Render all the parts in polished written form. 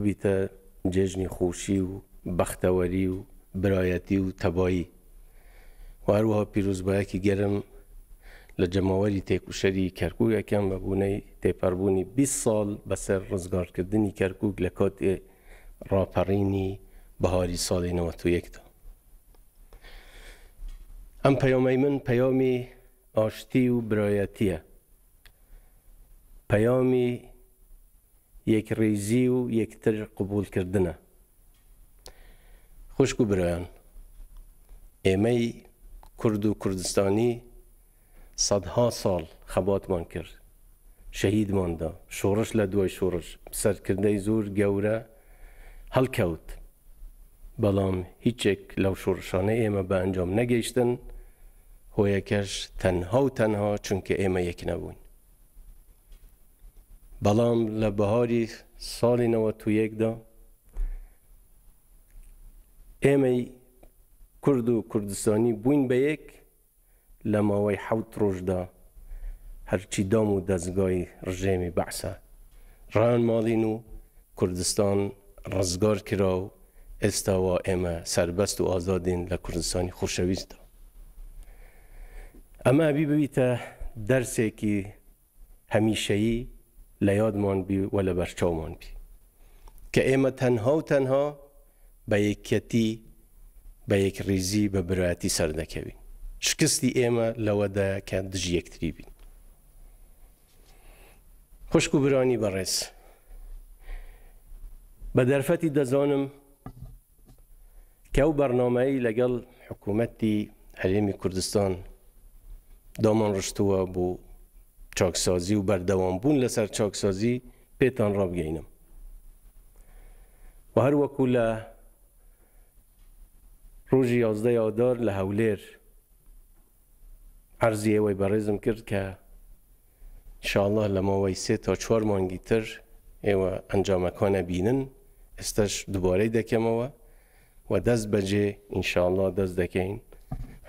ببیتە جێژنی خۆشی و بەختەوەری و برایەتی و تەبایی و هەروەها پیرۆزبایەکی گەرم لە جەماوەری تێکوشەری کەرکوک ئەکەم بە بوونەی تێپەڕبوونی 20 ساڵ بەسەر ڕزگارکردنی کەرکوک لە کاتی ڕاپەڕینی بەهاری ساڵی 91 دا. ئەم پەیامەی من پەیامی ئاشتی و برایەتیە، پەیامی یەکڕیزی و یەکتر قبوڵکردنە. خوشک و برایان، ئێمەی کورد و کوردستانی سەدها ساڵ خەباتمان کرد، شەهیدمان دا، شۆڕش لە دوای شۆڕش، سەرکردەی زۆر گەورە هەڵکەوت، بەڵام هیچێک لەو شۆڕشانەی ئێمە بە ئەنجام نەگەیشتن، هۆیەکەش تەنها و تەنها چونکە ئێمە یەک نەبووین. بەڵام لە بەهاری ساڵی 91 دا ئێمەی کورد و کوردستانی بووین بە یەک، لە ماوەی حەوت ڕۆژدا هەرچی دام و دەزگای ڕژێمی بەعسە ڕایان ماڵین و کوردستان ڕزگار کرا و ئێستا وا ئێمە سەربەست و ئازادین لە کوردستانی خۆشەویستدا. ئەمە ئەبی ببیتە دەرسێکی هەمیشەیی لە یادمان بی و لە بەرچاومان بی کە ئێمە تەنها و تەنها بە یەکیەتی، بە یەکڕیزی، بە برایەتی سەردەکەوین. شکستی ئێمە لەوەدایە کە دژی یەکتری بین. خوشک و برانی بەڕێز، بە دەرفەتی دەزانم کە ئەو بەرنامەی لەگەڵ حکوومەتی هەرێمی کوردستان دامان ڕشتووە بۆ چاکسازی و بەردەوام بوون لەسەر چاکسازی پێتان ڕابگەینم و هەروەکو لە ڕۆژی 11 ئادار لە هەولێر عەرزی ئێوەی بەڕێزم کرد کە ان شاء اللە لە ماوەی سێ تا چوار مانگی تر ئێوە ئەنجامەکان ئەبینن، ئێستاش دوبارەی دەکەمەوە و دەست بەجێ ان شاء اللە دەست دەکەین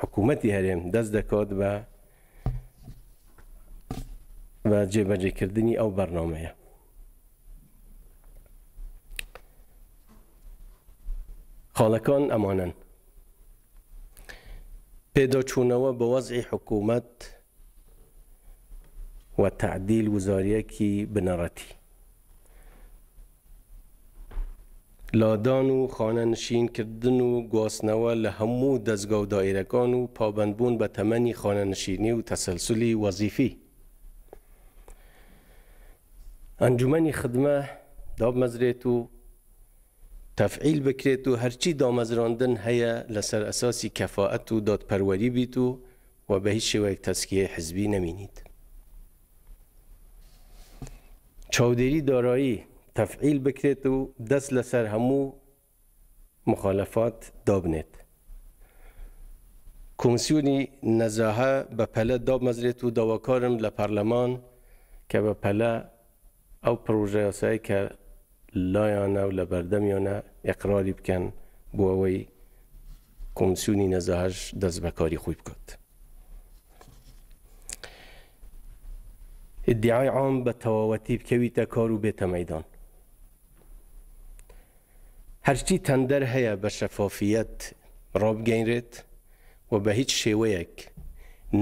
حکوومەتی هەرێم دەست دەکات بە بە جێبەجێکردنی ئەو بەرنامەیە. خاڵەکان ئەمانەن. پێداچوونەوە بە وەزعی حکوومەت و تەعدیل وزاریەکی بنەڕەتی. لادان و خانەنشین کردن و گواستنەوە لە هەموو دەزگا و دائیرەکان و پابەندبوون بە تەمەنی خانەنشینی و تەسەلسولی وەزیفی. ئەنجومەنی خدمە دابمەزرێت و تەفعیل بکرێت و هەرچی دامەزراندن هەیە لەسەر ئەساسی کەفائەت و دادپەروەری بیت و و بە هیچ شێوەیەک تەزکیەی حزبی نەمینیت. چاودێری دارایی تەفعیل بکرێت و دەست لەسەر هەموو مخالەفات دابنێت. کۆمسیۆنی نەزاهە بە پەلە دابمەزرێت و داواکارم لە پەرلەمان کە بە پەلە ئەو پڕۆژەیاسایەی کە لایانە و لە بەردەمیانە ئیقراری بکەن بۆ ئەوەی کۆمسیۆنی نەزاهەش دەست بە کاری خۆی بکات. ئیدیعای عام بە تەواوەتی بکەویتە کار و بێتە مەیدان. هەرچی تەندەر هەیە بە شەفافیەت ڕابگەینرێت و بە هیچ شێوەیەک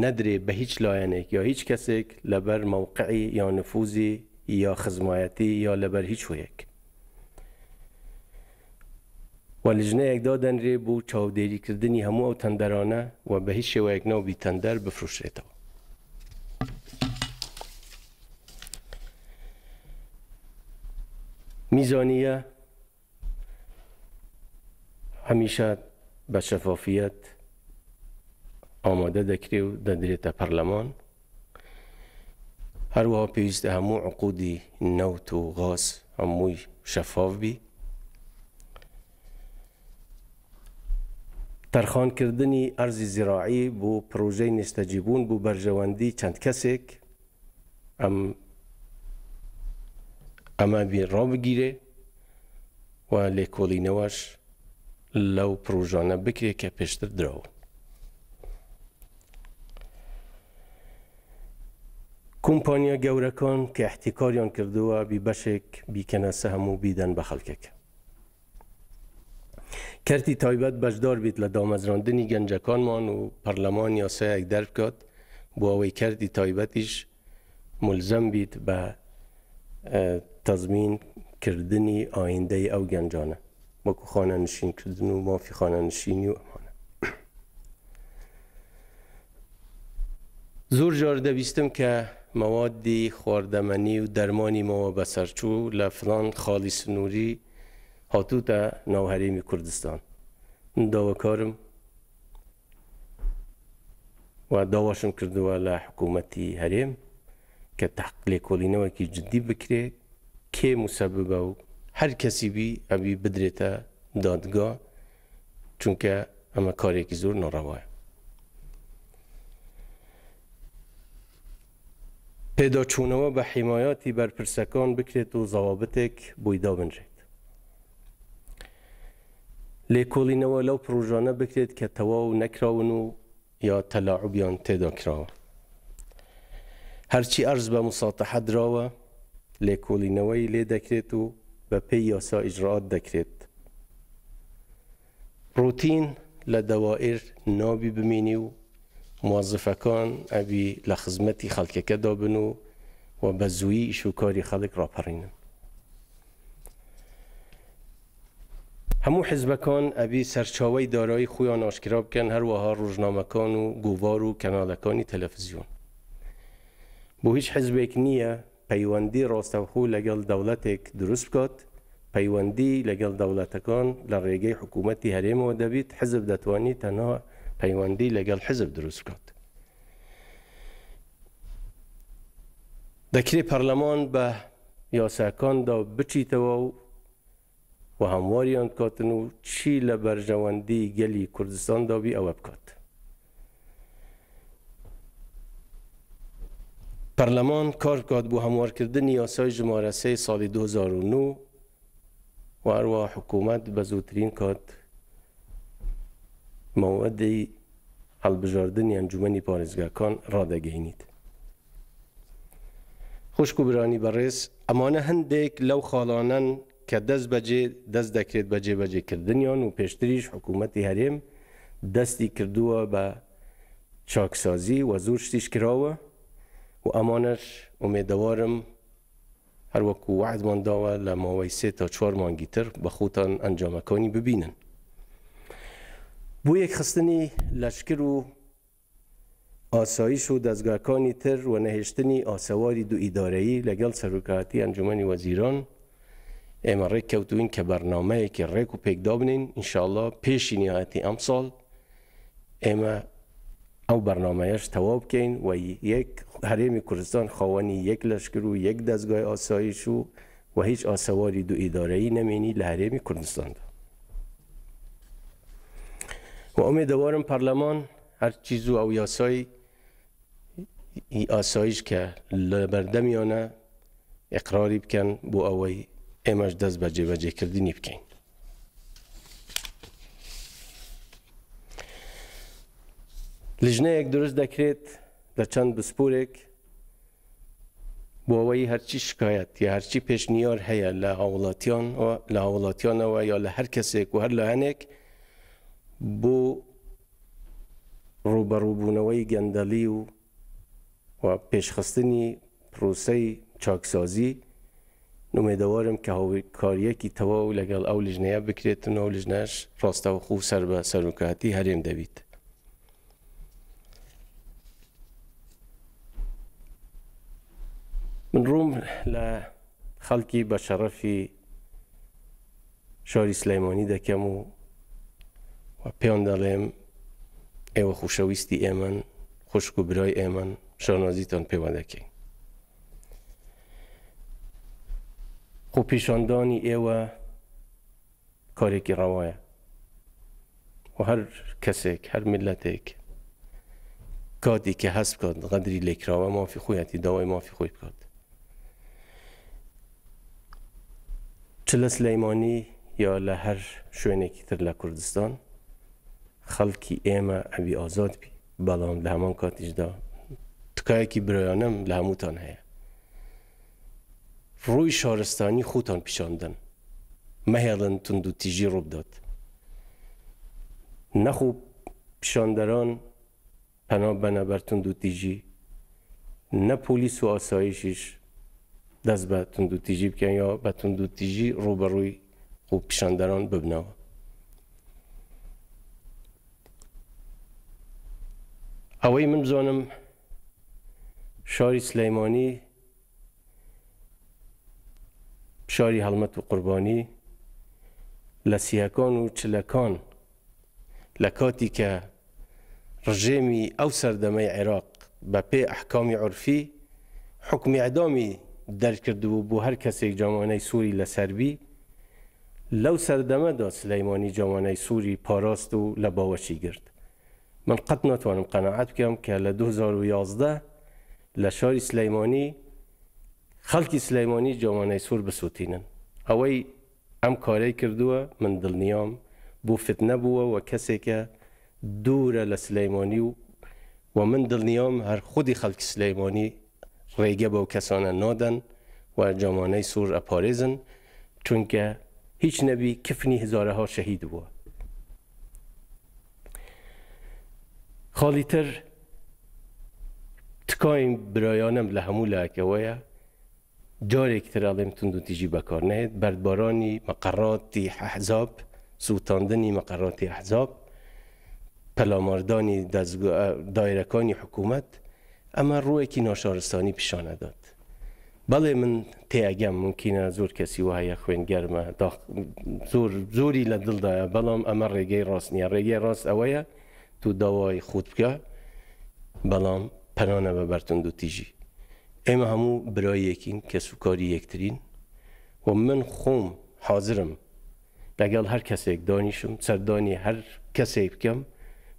نەدرێ بە هیچ لایەنێک یا هیچ کەسێک لەبەر مەوقعی یا نفوزی یا خزمایەتی یا لەبەر هیچ هۆیەک و لیژنەیەک دادەنرێ بۆ چاودێری کردنی هەموو ئەو تەندەرانە و بە هیچ شێوەیەک ناوبی تەندەر بفرۆشرێتەوە. میزانیە هەمیشە بە شەفافیەت ئامادە دەکرێ و دەدرێتە پەرلەمان. هەروەها پێویستە هەموو عقودی نەوت و غاز هەمووی شەفاف بی. تەرخانکردنی ئەرزی زیراعی بۆ پرۆژەی نیشتەجیبوون بۆ بەرژەوەندی چەند کەسێک ئەم ئەمە بی ڕابگیرێ و لێکۆڵینەوەش لەو پرۆژانە بکرێ کە پێشتر دراون. کۆمپانیا گەورەکان کە ئیحتیکاریان کردووە بی بەشێک بیکەنە سەهم و بیدەن بە خەڵکەکە. کەرتی تایبەت بەشدار بیت لە دامەزراندنی گەنجەکانمان و پەرلەمان یاسایەک دەربکات بۆ ئەوەی کەرتی تایبەتیش مولزەم بیت بە تەزمین کردنی ئایندەی ئەو گەنجانە وەکو خانەنشین کردن و مافی خانەنشینی و ئەمانە. زۆر جار دەبیستم کە مەوادی خواردەمەنی و دەرمانی ماوە بەسەرچوو لە فلان خاڵی سنووری هاتووتە ناو هەرێمی کوردستان. من داواکارم و داواشم کردووە لە حکوومەتی هەرێم کە تحق لێکۆڵینەوەکی جدی بکرێ کێ موسەببە و هەر کەسی بی ئەبی بدرێتە دادگا چونکە ئەمە کارێکی زۆر ناڕەوایە. پێداچوونەوە بە حیمایاتی بەرپرسەکان بکرێت و زەوابتێک بۆی دابنرێت. لێکۆڵینەوە لەو پڕۆژانە بکرێت کە تەواو نەکراون و یا تەلاعوبیان تێدا کراوە. هەرچی ئەرز بە موساتەحە دراوە، لێکۆڵینەوەی لێ دەکرێت و بە پێی یاسا ئیجرائات دەکرێت. ڕۆتین لە دەوائیر نابی بمینی و موەزفەکان ئەبی لە خزمەتی خەڵکەکەدا بن و و بە زوویی ئیش و کاری خەڵک ڕاپەڕینن. هەموو حزبەکان ئەبی سەرچاوەی دارایی خۆیان ئاشکرا بکەن هەروەها ڕۆژنامەکان و گۆڤار و کەنالەکانی تەلەفزیۆن. بۆ هیچ حزبێک نییە پەیوەندی ڕاستەوخۆ لەگەڵ دەوڵەتێک دروست بکات، پەیوەندی لەگەڵ دەوڵەتەکان لە ڕێگەی حکوومەتی هەرێمەوە دەبیت، حزب دەتوانی تەنها پەیوەندی لەگەڵ حزب دروست بکات. دەکرێ پەرلەمان بە یاساکاندا بچیتەوە و و هەمواریان بکاتن و چی لە بەرژەوەندی گەلی کوردستاندا بی ئەوە بکات. پەرلەمان کار بکات بۆ هەموارکردنی یاسای ژمارە سێی ساڵی 2009 و هەروەها حکوومەت بە زووترین کات مەوعدی هەڵبژاردنی ئەنجومەنی پارێزگاکان ڕادەگەینیت. خوشک و برانی بەڕێز، ئەمانە هەندێک لەو خاڵانەن کە دەست بەجێ دەست دەکرێت بە جێبەجێکردنیان و پێشتریش حکوومەتی هەرێم دەستی کردووە بە چاکسازی و زۆر شتیش کراوە و ئەمانەش ئومێدەوارم هەروەکو وەعدمان داوە لە ماوەی سێ تا چوار مانگی تر بە خۆتان ئەنجامەکانی ببینن. بۆ یەکخستنی لەشکر و ئاسایش و دەزگاکانی تر و نەهێشتنی ئاسەواری دوو ئیدارەیی لەگەڵ سەرۆکایەتی ئەنجومەنی وەزیران ئێمە ڕێک کەوتووین کە بەرنامەیەکی ڕێک و پێک دابنێین ئینشاڵڵا پێشی نیهایەتی ئەمساڵ ئێمە ئەو بەرنامەیەش تەواو بکەین و یەک هەرێمی کوردستان خاوەنی یەک لەشکر و یەک دەزگای ئاسایش و و هیچ ئاسەواری دوو ئیدارەیی نەمێنی لە هەرێمی کوردستاندا. و ئومێدەوارم پەرلەمان هەرچی زوو ئەو یاسای ئاسایش کە لە بەردەمیانە ئیقراری بکەن بۆ ئەوەی ئێمەش دەست بە جێبەجێکردنی بکەین. لیژنەیەک دروست دەکرێت لە چەند بسپورێک بۆ ئەوەی هەرچی شکایەت یا هەرچی پێشنیار هەیە لە هاوڵاتیان لە هاوڵاتیانەوە یا لە هەر کەسێک و هەر لایەنێک بۆ ڕووبەڕووبوونەوەی گەندەڵی و و پێشخستنی پرۆسەی چاکسازی ئومێدەوارم کە هاوکارییەکی تەواو لەگەڵ ئەو لیژنەیە بکرێتن و ئەو لیژنەش ڕاستەوخۆ سەر بە سەرۆکایەتی هەرێم دەبیت. من ڕووم لە خەڵکی بە شەڕەفی شاری سلەیمانی دەکەم و پێیان دەڵێم ئێوە خۆشەویستی ئێمەن، خوشک و برای ئێمەن، شانازیتان پێوە دەکەین. خۆپیشاندانی ئێوە کارێکی ڕەوایە و هەر کەسێک هەر میللەتێک کاتی کە هەست بکات غەدری لێکراوە مافی خۆیەتی داوای مافی خۆی بکات چ لە سلەیمانی یا لە هەر شوێنێکی تر لە کوردستان خەڵکی ئێمە ئەبی ئازاد بی بەڵام لە هەمان کاتیشدا. تکایەکی برایانەم لە هەمووتان هەیە. ڕووی شارستانی خۆتان پیشان بدەن. مەهێڵن توندوتیژی ڕووبدات. نە خۆپیشاندەران پەنا بەنە بەر توندوتیژی، نە پۆلیس و ئاسایشیش دەست بە توندوتیژی بکەن یا بە توندوتیژی ڕووبەڕووی خۆپیشاندەران ببنەوە. ئەوەی من بزانم شاری سلەیمانی شاری هەڵمەت و قوربانی لە سییەکان و چلەکان لە کاتی کە ڕژێمی ئەو سەردەمەی عێراق بە پێ ئەحکامی عورفی حوکمی ئیعدامی دەرکردبوو بۆ هەر کەسێک جامانەی سووری لەسەر بی، لەو سەردەمەدا سولەیمانی جامانەی سووری پاراست و لە باوەشی گرت. من قەت ناتوانم قەناعەت بکەم کە لە 2011 لە شاری سلەیمانی خەڵکی سلەیمانی جامانەی سوور بسووتینن. ئەوەی ئەم کارەی کردووە من دڵنیام بۆ فتنە بووە و کەسێکە دوورە لە سلەیمانی و و من دڵنیام هەر خودی خەڵکی سلەیمانی ڕێگە بەو کەسانە نادەن و جامانەی سوور ئەپارێزن چونکە هیچ نەبی کفنی هزارەها شەهید بووە. خاڵی تر تکایم برایانم لە هەموو لایەکەوەیە جارێکی تر ئەڵێم توندوتیژی بەکار نەهێت، بەردبارانی مەقەڕاتی ئەحزاب، سووتاندنی مەقەڕاتی ئەحزاب، پەلاماردانی دایرەکانی حکوومەت، ئەمە ڕووێکی ناشارستانی پیشان ئەدات. بەڵێ من تێئەگەم مومکینە زۆر کەسی وا هەیە خوێن گەرمە، داخ زۆر زۆری لە دڵدایە، بەڵام ئەمە ڕێگەی ڕاست نییە. ڕێگەی ڕاست ئەوەیە تۆ داوای خۆت بکە، بەڵام پەنا نەبە بەر توندوتیژی. ئێمە هەموو برای یەکین، کەسوکاری یەکترین و من خۆم حازرم لەگەڵ هەر کەسێک دانیشم، سەردانی هەر کەسێک بکەم،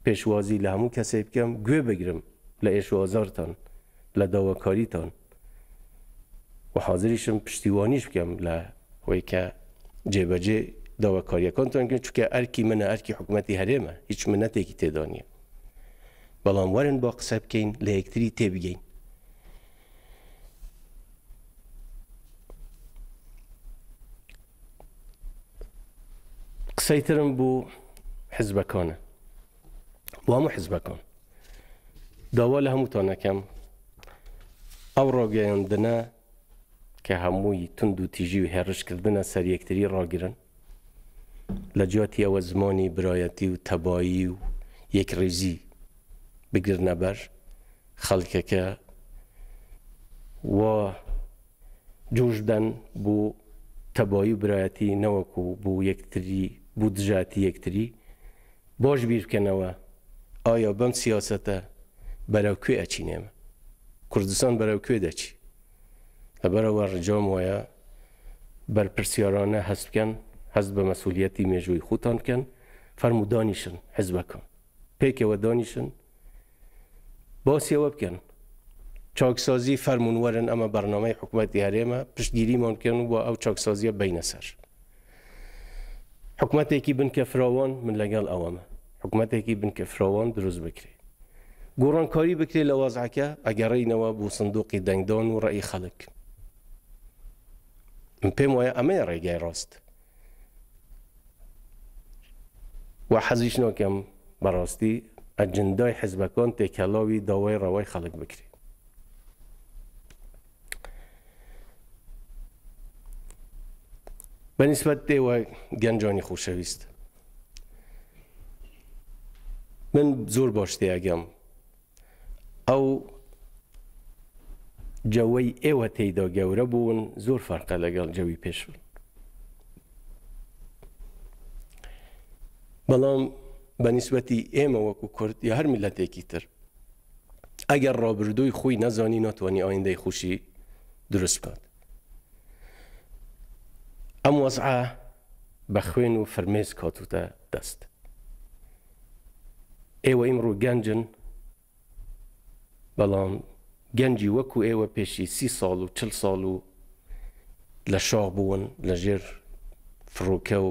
پێشوازی لە هەموو کەسێک بکەم، گوێ بگرم لە ئێش و ئازارتان، لە داواکاریتان و حازریشم پشتیوانیش بکەم لە ئەوەی کە جێبەجێ داواکاریەکانتان بکەن، چونکە ئەرکی منە، ئەرکی حکومەتی هەرێمە، هیچ منەتێکی تێدا نییە. بەڵام وەرن با قسە بکەین، لە یەکتری تێبگەین. قسەی ترم بۆ حزبەکانە، بۆ هەموو حزبەکان داوا لە هەمووتان ئەکەم ئەو ڕاگەیاندنە کە هەمووی توند و تیژی و هێڕشکردنە سەر یەکتری ڕاگرن، لە جیاتی ئەوە زمانی برایەتی و تەبایی و یەکڕیزی بگرنە بەر، خەڵکەکە وا جۆش بدەن بۆ تەبایی و برایەتی نەوەکو بۆ یەکتری بۆ دژایەتی یەکتری، باش بیر بکەنەوە ئایا بەم سیاسەتە بەرەو کوێ ئەچین ئێمە؟ کوردستان بەرەو کوێ دەچی؟ لەبەرئەوە ڕجام وایە بەرپرسیارانە هەست بکەن، هەست بە مەسئولیەتی مێژووی خۆتان بکەن، فەرموو دانیشن حزبەکان پێکەوە دانیشن باسی ئەوە بکەن چاکسازی فەرمونون وەرن ئەمە بەرنامەی حکوومەتی هەرێمە پشتگیریمان بکەن و بۆ ئەو چاکسازیە بینە سەر حکومەتێکی بنکە فراوان من لەگەڵ ئەوەمە حکومەتێکی بنکە فراوان دروست بکرێ گۆڕانکاری بکرێ لە وەزعەکە ئەگەڕێینەوە بۆ سندوقی دەنگدان و ڕەئی خەڵک من پێم وایە ئەمەیە ڕێگای ڕاست و حەزیش ناکەم بەڕاستی ئەجندای حزبەکان تێکەڵاوی داوای ڕەوای خەڵک بکرێ بەنیسبەت ئێوە گەنجانی خۆشەویست من زۆر باش تێئەگەم ئەو جەوەی ئێوە تێیدا گەورە بوون زۆر فەرقە لەگەڵ جەوی پێشوو بەڵام بە نیسبەتی ئێمە وەکو کورد یا هەر میلەتێکی تر ئەگەر ڕابردووی خۆی نەزانی ناتوانانی ئایندەی خۆشی دروست بکات ئەم وەزعە بە خوێن و فرمێسک هاتووتە دەست. ئێوە ئیمڕۆ گەنجن، بەڵام گەنجی وەکو ئێوە پێشی سی ساڵ و چل ساڵ و لە شاخ بوون، لە ژێر فڕۆکە و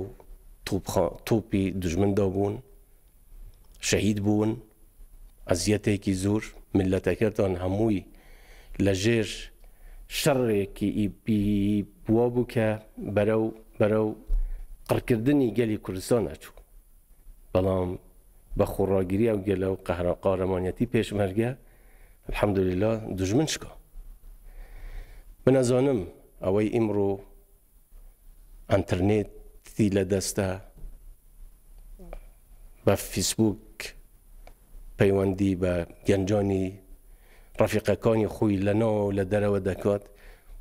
تۆپی دوژمندا بوون، شەهید بوون، ئەزیەتێکی زۆر. میللەتەکەتان هەمووی لە ژێر شەڕێکی وا بوو کە بەرەو بەرەو قڕکردنی گەلی کوردستان ئەچوو. بەڵام بە خۆڕاگری ئەو گەلە و قارەمانیەتی پێشمەرگە الحمدللە دوژمن شکا. من ئەزانم ئەوەی ئیمڕۆ ئەنتەرنێتی لە دەستە بە فیسبوک پەیوەندی بە گەنجانی ڕەفیقەکانی خۆی لە ناوە و لە دەرەوە دەکات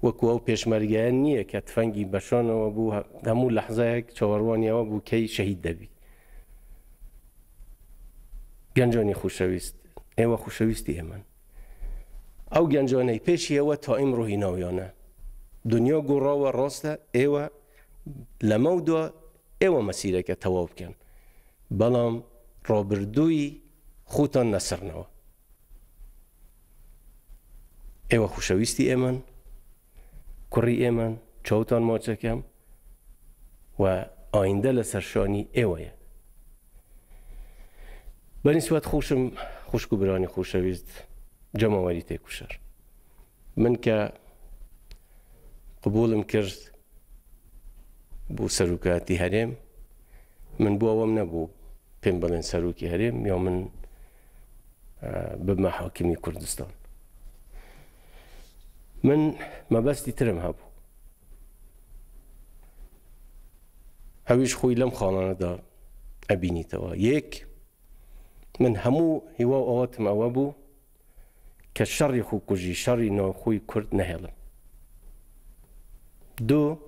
وەکو ئەو پێشمەرگەیە نییە کە تفەنگی بەشانەوە بوو هەموو لەحزەیەک چاوەڕوانی ئەوە بوو کەی شەهید دەبی. گەنجانی خۆشەویست ئێوە خۆشەویستی ئێمەن. ئەو گەنجانەی پێشی ئێوە تا ئیمڕۆ هیناویانە دنیا گۆڕاوە ڕاستە ئێوە لەمەودوا ئێوە مەسیرەکە تەواو بکەن بەڵام ڕابردووی خۆتان نەسڕنەوە ئێوە خوشەویستی ئێمەن کوڕی ئێمەن چاوتان ماچەکەم و ئایندە لەسەر شانی ئێوەیە بەنیسبەت خۆشم خوشک و برانی خۆشەویست جەماوەری تێکوشەر من کە قبوڵم کرد بۆ سەرۆکایەتی هەرێم من بۆ ئەوەم نەبوو پێم بڵێن سەرۆکی هەرێم یا من ببمە حاکمی کوردستان من مەبەستی ترم هەبوو ئەویش خۆی لەم خاڵانەدا ئەبینیتەوە یەک من هەموو هیوا و ئاواتم ئەوە بوو کە شەڕی خۆکوژی شەڕی ناوخۆی کورد نەهێڵم دوو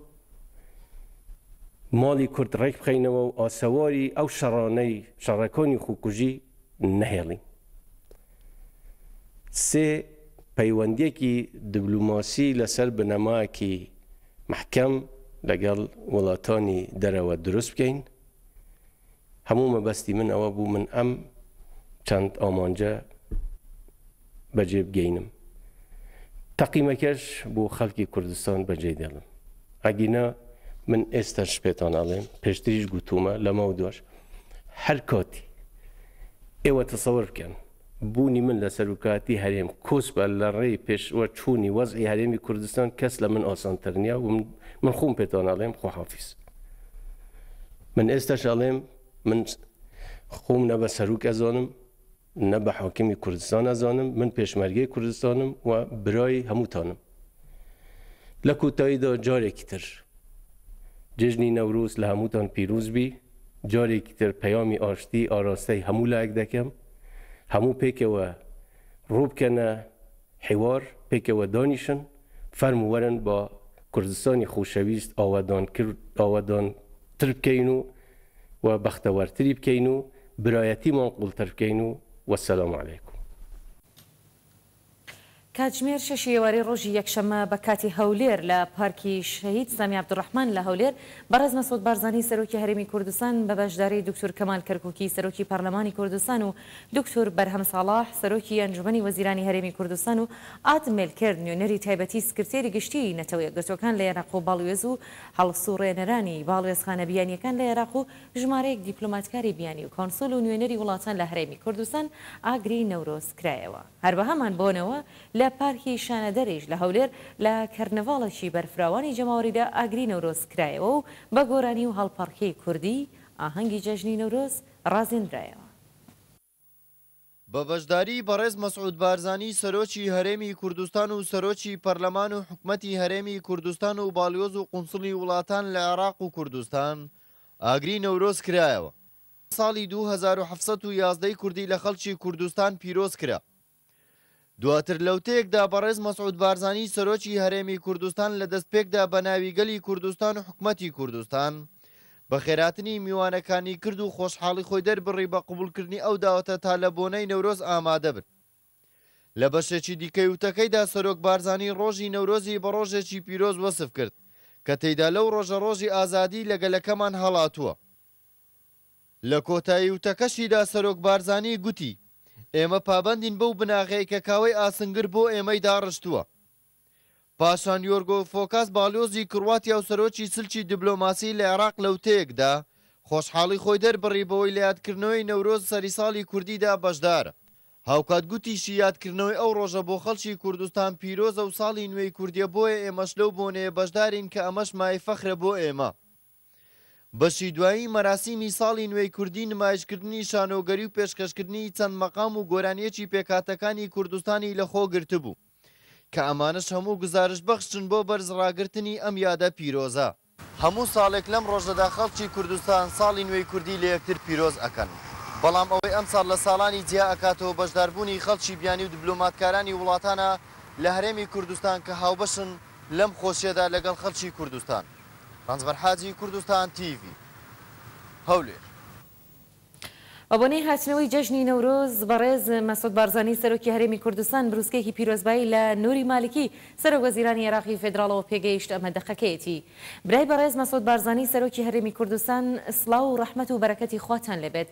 ماڵی کورد ڕێک بخەینەوە و ئاسەواری ئەو شەڕانەی شەڕەکانی خۆکوژی نەهێڵین سێ پەیوەندیەکی دبلوماسی لەسەر بنەمایەکی مەحکەم لەگەڵ وڵاتانی دەرەوە دروست بکەین. هەموو مەبەستی من ئەوە بوو من ئەم چەند ئامانجە بەجێ بگەینم. تەقیمەکەش بۆ خەڵکی کوردستان بەجێ دێڵم. ئەگینا من ئێستاش پێتان ئەڵێم، پێشتریش گوتوومە، لەمەودواش هەر کاتی ئێوە تەسەور بکەن بوونی من لە سەرۆکایەتی هەرێم کۆسپە لە ڕێی پێشوەچوونی وەزعی هەرێمی کوردستان کەس لە من ئاسانتر نییە و من خۆم پێتان ئەڵێم خواحافیز. من ئێستاش ئەڵێم من خۆم نە بە سەرۆک ئەزانم نە بە حاکمی کوردستان ئەزانم من پێشمەرگەی کوردستانم و برای هەمووتانم. لە کۆتاییدا جارێکی تر جێژنی نەورۆز لە هەمووتان پیرۆز بی. جارێکی تر پەیامی ئاشتی ئاراستەی هەموو لایەک دەکەم، هەموو پێکەوە ڕووبکەنە حیوار، پێکەوە دانیشن، فەرموو وەرن با کوردستانی خۆشەویست ئاوەدانتر بکەین و و بەختەوەرتری بکەین و برایەتیمان قوڵتر بکەین و وەسەلام علیکم. کاتژمێر شەشی ئێوارەی ڕۆژی یەکشەممە بە کاتی هەولێر لە پارکی شەهید سامی عەبدولڕەحمان لە هەولێر بەڕێز مەسعود بارزانی سەرۆکی هەرێمی کوردستان بە بەشداری دکتور کەمال کەرکوکی سەرۆکی پەرلەمانی کوردستان و دکتور بەرهەم ساڵح سەرۆکی ئەنجومەنی وەزیرانی هەرێمی کوردستان و ئاد مێلکێرد نوێنەری تایبەتی سکرتێری گشتیی نەتەوە یەکگرتووەکان لە عێراق و باڵوێز و هەڵسوڕێنەرانی باڵوێزخانە بیانییەکان لە عێراق و ژمارەیەک دیپلۆماتکاری بیانی و کۆنسول و نوێنەری وڵاتان لە هەرێمی کوردستان ئاگری نەورۆز کرایەوە. هەر بەهەمان بۆنەوە لە پارکی شانەدەریش لە هەولێر لە کەرنەڤاڵێکی بەرفراوانی جەماوەریدا ئاگری نەورۆز کرایەوە و بە گۆرانی و هەڵپەڕکێی کوردی ئاهەنگی جەژنی نەورۆز ڕازێنرایەوە. بە بەشداریی بەڕێز مەسعود بارزانی سەرۆکی هەرێمی کوردستان و سەرۆکی پەرلەمان و حکومەتی هەرێمی کوردستان و باڵیۆز و قونسڵی وڵاتان لە عێراق و کوردستان ئاگری نەورۆز کرایەوە. ساڵی 2711 ی کوردی لە خەڵکی کوردستان پیرۆز کرا. دواتر لەوتەیەکدا بەڕێز مەسعود بارزانی سەرۆکی هەرێمی کوردستان لە دەستپێکدا بە ناوی گەلی کوردستان و حکومەتی کوردستان بەخێراتنی میوانەکانی کرد و خۆشحاڵی خۆی دەربڕی بە قبوڵکردنی ئەو داوەتە تا لە بۆنەی نەورۆز ئامادەبن. لە بەشێکی دیکەی وتەکەیدا سەرۆک بارزانی ڕۆژی نەورۆزی بە ڕۆژێکی پیرۆز وەسف کرد کە تێیدا لەو ڕۆژە ڕۆژی ئازادی لە گەلەکەمان هەڵاتووە. لە کۆتایی وتەکەشیدا سەرۆک بارزانی گوتی، ئێمە پابەندین بەو بناغەی کە کاوەی ئاسنگر بۆ ئێمەی داڕشتووە. پاشان یۆرگۆ فۆکاس باڵیۆزی کرواتیا و سەرۆکی سلکی دبلۆماسی لە عێراق لە وتەیەکدا خۆشحاڵی خۆی دەربڕی بەوەی لە یادکردنەوەی نەورۆز سەری ساڵی کوردیدا بەشدارە. هاوکات گوتیشی یادکردنەوەی ئەو ڕۆژە بۆ خەڵکی کوردستان پیرۆزە و ساڵی نوێی کوردیە بۆیە ئێمەش لەو بۆنەیە بەشدارین کە ئەمەش مایەی فەخرە بۆ ئێمە. بەشی دوایی مەراسیمی ساڵی نوێی کوردی نمایشکردنی شانۆگەری و پێشکەشکردنی چەند مەقام و گۆرانییەکی پێکهاتەکانی کوردستانی لەخۆ گرتبوو کە ئەمانەش هەموو گوزارشت بەخشن بۆ بەرز ڕاگرتنی ئەم یادە پیرۆزە. هەموو ساڵێک لەم ڕۆژەدا خەڵکی کوردستان ساڵی نوێی کوردی لە یەکتر پیرۆز ئەکەن، بەڵام ئەوەی ئەمساڵ لە ساڵانی جیا ئەکاتەوە بەشداربوونی خەڵکی بیانی و دبلۆماتکارانی وڵاتانە لە هەرێمی کوردستان کە هاوبەشن لەم خۆشیەدا لەگەڵ خەڵکی کوردستان. ڕەنجبەر حاجی، کوردستان تیڤی، هەولێر. بە بۆنەی هاتنەوەی جەژنی نەورۆز، بەڕێز مەسعود بارزانی سەرۆکی هەرێمی کوردستان بروسکەیەکی پیرۆزبایی لە نوری مالکی سەرۆک وەزیرانی عێراقی فێدراڵەوە پێگەیشت ئەمە دەقەکەیەتی برای بەڕێز مەسعود بارزانی سەرۆکی هەرێمی کوردستان سڵاو و ڕەحمەت و بەرەکەتی خواتان لێبێت.